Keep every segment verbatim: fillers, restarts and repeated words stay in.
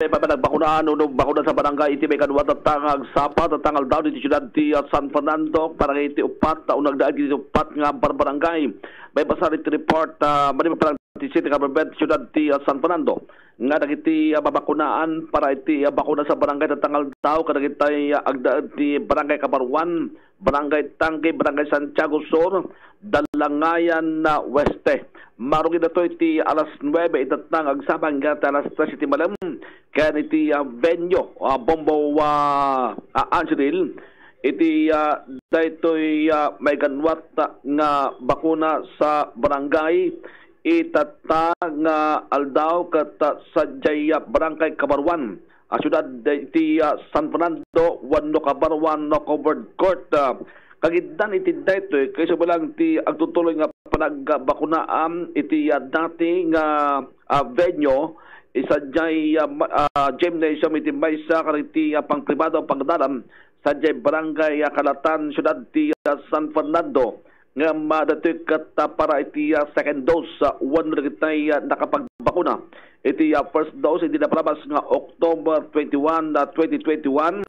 Ipapanagbakuna no, no bakuna sa barangay iti may kadua tatta nga agsapa, tatta nga aldaw diti siudad ti, ah, San Fernando, para iti upat, ah, unagdaag iti upat nga barbarangay. May basar iti report, ah, mani mapalag ti city government, siudad ti, ah, San Fernando. Nga dagiti, ah, babakunaan para iti, ah, bakuna sa barangay tatta nga aldaw, kadagiti, ah, agdaag ti barangay Kabaruan, Barangay Tangke, Barangay Santiago Sur, Dalangayan na Weste. Marugit datoy ti alas nuebe itatta nga agsapa, hanggang ti alas tres iti malem, ken iti, ah, venue, ah, Bombo, ah, ah, Angeline, iti, ah, daytoy, ah, maiganwat, ah, nga bakuna sa barangay itatta nga aldaw ket, ah, sadiay, ah, Barangay Kabaruan, ah, siudad iti, ah, San Fernando, wenno Kabaruan, no, covered court. Ah, kagiddan iti daytoy, kaysa bilang ti agtutuloy nga panagbakunaan iti, ah, dati nga, ah, venue, isadiay, ah, ma-, ah, gymnasium iti maysa kadagiti, ah, pangpribado a pangdalan, sadiay Barangay, ah, Kalatan, siudad ti, ah, San Fernando. Ngem, ah, datoy ket, ah, para iti, ah, second dose, ah, wenno dagiti, ah, nakapagbakuna iti, ah, first dose iti napalabas nga October twenty-one, ah, twenty twenty-one,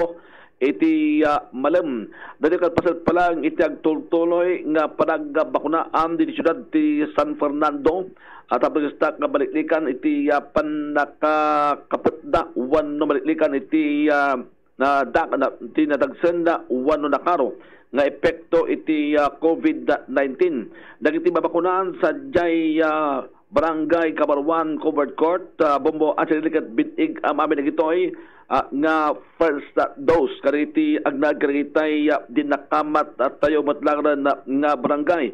iti, ah, malem. Datoy ket paset pa lang iti agtultuloy nga panagbakunaan diti siudad ti San Fernando, ah, tapno kasta nga baliklikan iti, ah, pannakakapetda wenno baliklikan iti, ah, na, da, na, ti nadagsen na wenno nakaro nga epekto iti, ah, covid nineteen. Dagiti babakunaan sadiay, ah, Barangay Kabaruan Covered Court, ah, Bombo Angeline ket bin-ig am-amin dagitoy, ah, nga first, ah, dose kadagiti agnaed kadagitay, ah, dinakamat, ah, tayo met laeng nga barangay.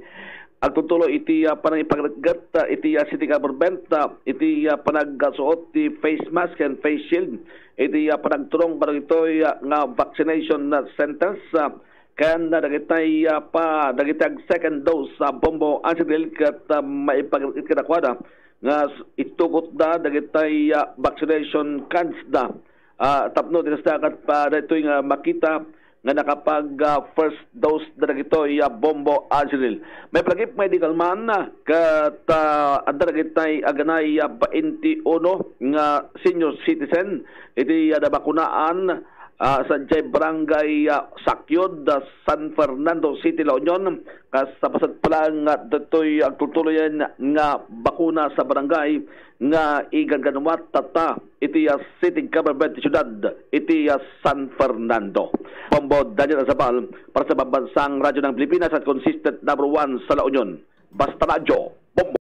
Agtutuloy iti, ah, panangipagretget, ah, iti, ah, city government, ah, iti, ah, panagsuot ti face mask and face shield, iti, ah, panagturong kadagitoy, ah, nga vaccination, ah, centers, ah, ken, ah, dagitay, ah, pa, dagiti ag-second dose, ah, Bombo Angeline ket, ah, maipagretget kadakuada nga s-, itugotda dagitay, ah, vaccination cards da. Ah, tapno ti kasta ket pa daytoy nga makita nga nakapag, ah, first dose da dagitoy, ah, Bombo Angeline. May palagip medical man, ah, ket, ah, adda dagitay aganay, ah, bainti uno nga senior citizen iti, ah, nabakunaan, ah, sadiay Barangay, ah, Sakyod, ah, San Fernando City, La Union. Kas sa paset pa lang nga ditoy agtultuloyan nga bakuna sa barangay nga iganganwat tatta iti, ah, city government ti siudad iti, ah, San Fernando. Bombo Daniel Azabal para sa Pambansang Radyo ng Pilipinas at Consistent Number One sa La Union. Basta Radyo, Bombo!